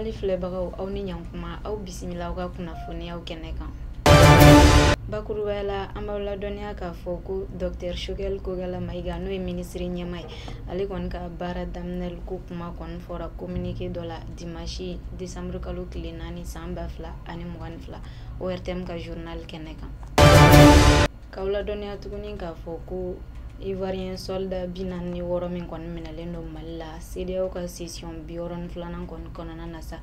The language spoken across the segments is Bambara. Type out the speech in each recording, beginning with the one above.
Mali filɛbagaw, aw ni ɲankuma, aw bisimila aw ka kunnafoniyaw kɛnɛ kan. Bakurubaya la, an b'aw ladɔnniya k'a fɔ ko Docteur Choguel Kokalla Maïga, n'o ye minisiri ɲɛmaa ye, ale kɔni ka baara daminɛli ko kuma kɔni fɔra communiqué dɔ la dimanche décembre kalo tile 4 san 2022, ORTM ka journal kɛnɛ kan. K'aw ladɔnniya tuguni k'a fɔ ko Ivoirien soldat 46 min kɔni minɛlen don Mali la, CEDEAO ka session 62nan kɔni kɔnɔna na sa,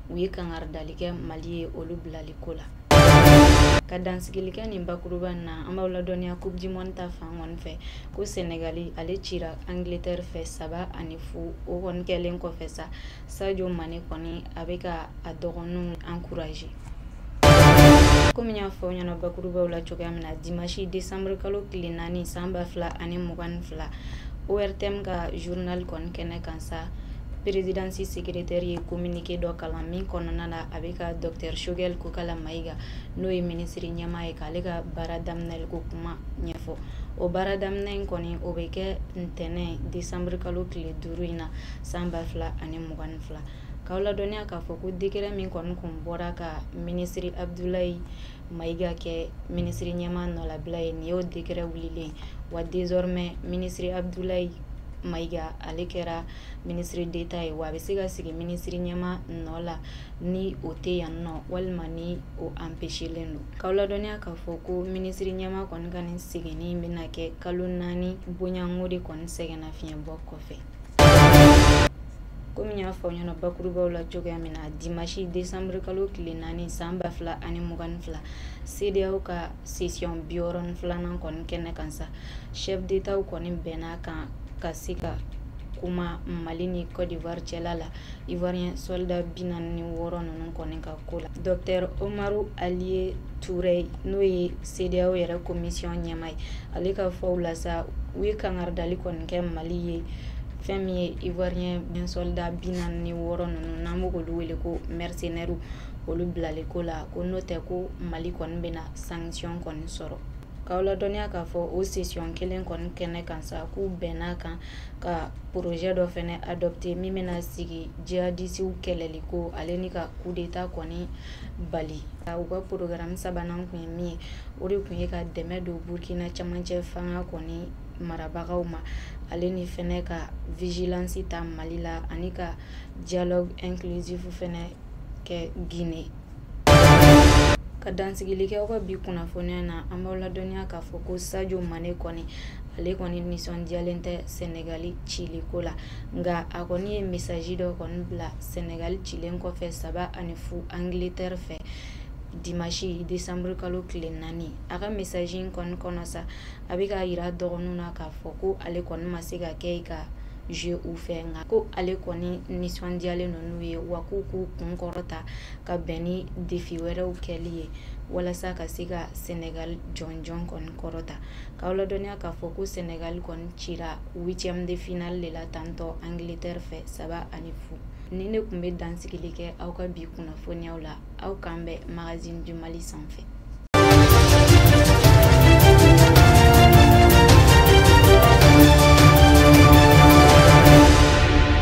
u ye kangaridali kɛ Mali ye olu bilali ko la. Ka dansigili kɛ nin bakuruba in na, an b'aw ladɔnniya Coupe du monde ta fan kɔni fɛ ko Senegali, ale cira Angleterre fɛ 3-0. O kɔni kɛlen kɔfɛ sa, Sadio Mane kɔni a bɛ ka a dɔgɔninw encourager. Komi n y'a fɔ aw ɲɛna bakurubaw la cogoya min na, dimanche décembre kalo tile 4 san 2022, ORTM ka journal kɔni kɛnɛ kan sa, présidence secrétaire ye communiqué dɔ kalan min kɔnɔna na a bɛ ka Docteur Choguel Kokalla Maïga, n'o ye minisiri ɲɛmaa ye, k'ale ka baara daminɛli ko kuma ɲɛfɔ. O baara daminɛ in kɔni, o bɛ kɛ ntɛnɛn décembre kalo tile 5 in na san 2022. K'aw ladɔnniya k'a fɔ ko décret min kɔni kun bɔra ka minisiri Abdoulaye Maïga kɛ minisiri ɲɛmaa nɔlabila ye, nin y'o décret wulilen. Wa désormais minisiri Abdoulaye Maïga, ale kɛra ministre d'État ye, wa a bɛ se ka sigi minisiri ɲɛmaa nɔ la ni o tɛ yan nɔ walima ni o empêchelen don. K'aw ladɔnniya k'a fɔ ko minisiri ɲɛmaa kɔni ka nin seginni bɛna kɛ kalo 4 bonyanko de kɔni sɛgɛnnafiɲɛbɔ kɔfɛ. Komi n y'a fɔ aw ɲɛna bakurubaw la cogoya min na, dimanche décembre kalo tile 4 san 2022, CEDEAO ka session 62nan kɔni kɛnɛ kan sa, chef d'État kɔni bɛnna kan ka se ka kuma Mali ni Côte d'Ivoire cɛla la, Ivoirien soldat 46 ninnu kɔni ka ko la. Docteur Omarou Alié Touré, n'o ye CEDEAO yɛrɛ commission ɲɛmaa ye, ale ka fɔw la sa, u ye kangaridali kɔni kɛ Mali ye fɛn min ye Ivoirien soldat 46 ninnu, n'an b'o k'olu wele ko mercenaires, olu bilali ko la, ko n'o tɛ ko Mali kɔni bɛna sanction kɔni sɔrɔ. K'aw ladɔnniya k'a fɔ o session kelen kɔni kɛnɛ kan sa, k'u bɛnna kan ka projet dɔ fɛnɛ adopté min bɛna sigi jihadisiw kɛlɛli ko ale ni ka coup d'état kɔni bali. U ka programme sabanan kun ye min ye, o de kun ye ka dɛmɛ don Burkina camancɛ fanga kɔni marabagaw ma, ale ni fɛnɛ ka vigilance ta Mali la, ani ka dialogue inclusif fɛnɛ kɛ Guinée. Ka dansigili kɛ aw ka bi kunnafoniya na, an b'aw ladɔnniya k'a fɔ ko Sadio Mane kɔni, ale kɔni nisɔndiyalen tɛ Senegali cili ko la, nka a kɔni ye message dɔ kɔni bila Senegali cilen kɔfɛ 3-0 Angleterre fɛ dimanche décembre kalo tile 4. A ka message in kɔni kɔnɔ sa, a bɛ k'a yira dɔgɔninw na k'a fɔ ko ale kɔni ma se ka kɛ ka jouer u fɛ, nka ko ale kɔni nisɔndiyalen don n'u ye, wa k'u k'u kun kɔrɔta ka bɛn ni défi wɛrɛw kɛli ye walasa ka se ka Senegal jɔnjɔn kɔni kɔrɔta. K'aw ladɔnniya k'a fɔ ko Senegal kɔni cira huitième de finale de la tantɔ Angleterre fɛ 3-0. Ni ne tun bɛ dansigili kɛ aw ka bi kunnafoniyaw la, aw k'an bɛn Magazine du Mali sanfɛ.